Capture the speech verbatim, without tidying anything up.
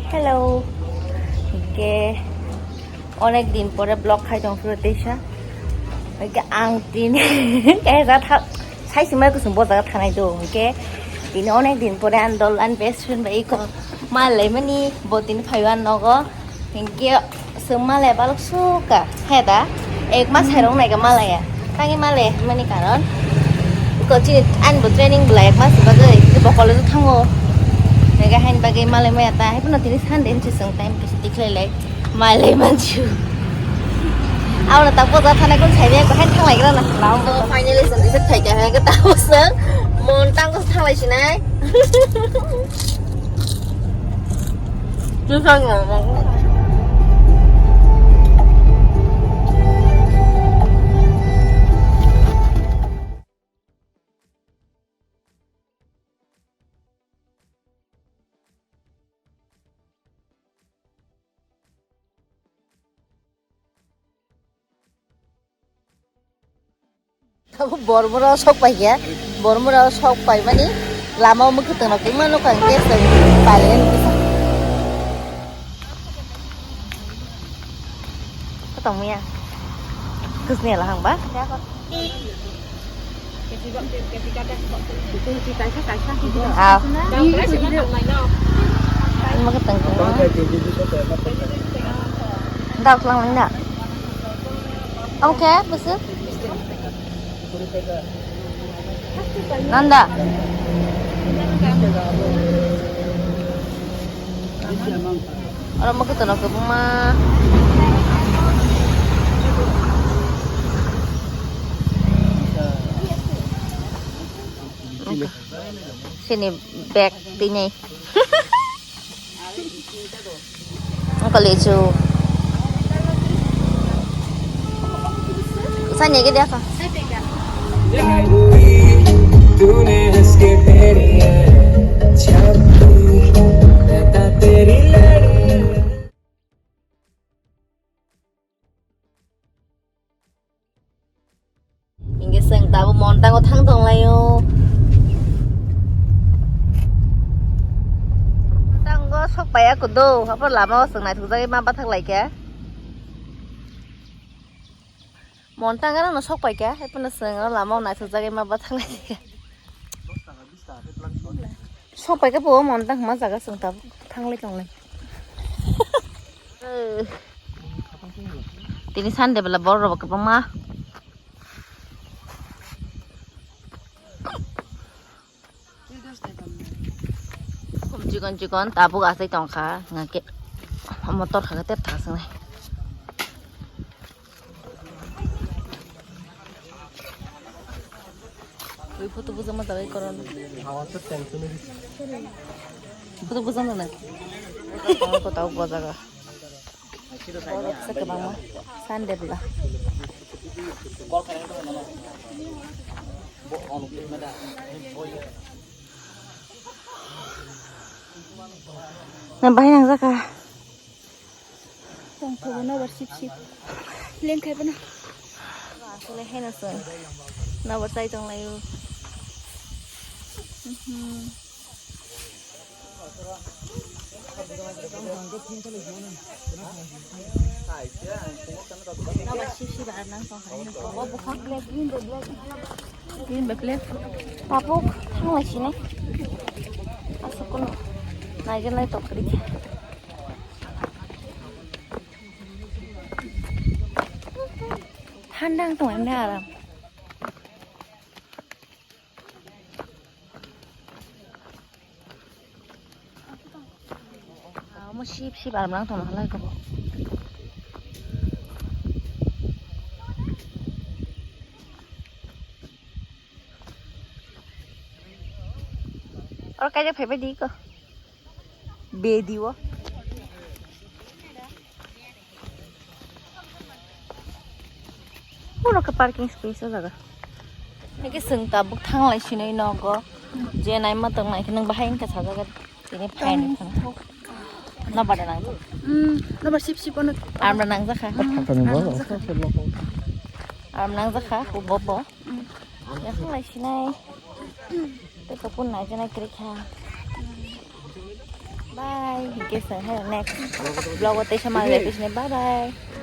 Hello. Hingke onek din pore vlog khai tong phuru teisa. Hingke ang tini kaisa tha-, sai sima kusum bo jaga thanai do. Hingke tini onek din pore ang dol ani best friend bai iko malai mani bo tini phaiwan nogo. Hingke sima le balok suka. He da, ek mas hai rok nai ka malaya. Tangi malaya mani karon. Ko chini ani bo training bela ek mas bagwi, bo college thango. Nega hain bagwi malai maya ta, hai puno tini Sunday hinsi sung time kisi tikhlai lai. Malai manchu. Auna ta boja thana kun sai ko hain thanglai gra na. Finally sung disa thai ka hai ka ta sung. Mon tang ko thanglai sinai. Abo bormora sok pai khe, bormora sok pai mani lama o mwkhwtwng no kwma nukha hwnkhe se pale hwnkhe sa. Kotong maya. Kusni ala hang ba? Ah. Mwkhwtwng kwma. Dao klang lang da. Oke, bwswk. Nanda. Oro mwkhwtwng rok kwbangma. Sini bag tini. Ang kalichu. Sanya ke dia apa? Hingke chwng tabuk Montango thang tong laio. Montango sok pai ya kudo, hapo lama o chwng naithok jagwi ma bathak lai khe. Montang ano no sok pai khe, hapo no chwng o lama o naithok jagwi ma bathak lai khe. Sok pai khe bo Montang hwnma jaga chwng tabuk thang lai tong lai. Tini Sunday bela borok rok kwbangma. Khum chikon chikon tabuk achai tongkha, hwnkhe motor kha khe tep thang swngnai. Ui photo bujama jagai koron. Photo bujama na. Ko tau bojaga. Borok se kwbangma Sunday bela. Na bahai nang jaka. Tong thogo nobar sip sip. Leng khai bana. Asole heno se. Nobar sai tong layo. Mhm. Nobar sip sip ar nang tong khai. Bo bukhang black, green black. Green black. Tabuk thang lai sini. Asuk kono. Naijel nai tok kri. Thandang tong emne aram. Omo sip sip aram lang tong halai ko. Oro kaijak phaibai di ko. Bedi o. Oro khe parking space o jaga. Hake chwng tabuk thanglai sinai nogo. Je naima tong nai khe nwng bahai wngkha sajagad. Tini phaini phano. Nobar da nang. Hmm, nobar sip sip ono. Amra nang jakha. Amra nang jakha. Amra nang jakha, bo bo. Yakhwng lai sinai. Tei kapun nai janai kwrwi kha. Bye. Hinkhe se hai next vlog o teisa manlai phisne. Bye bye.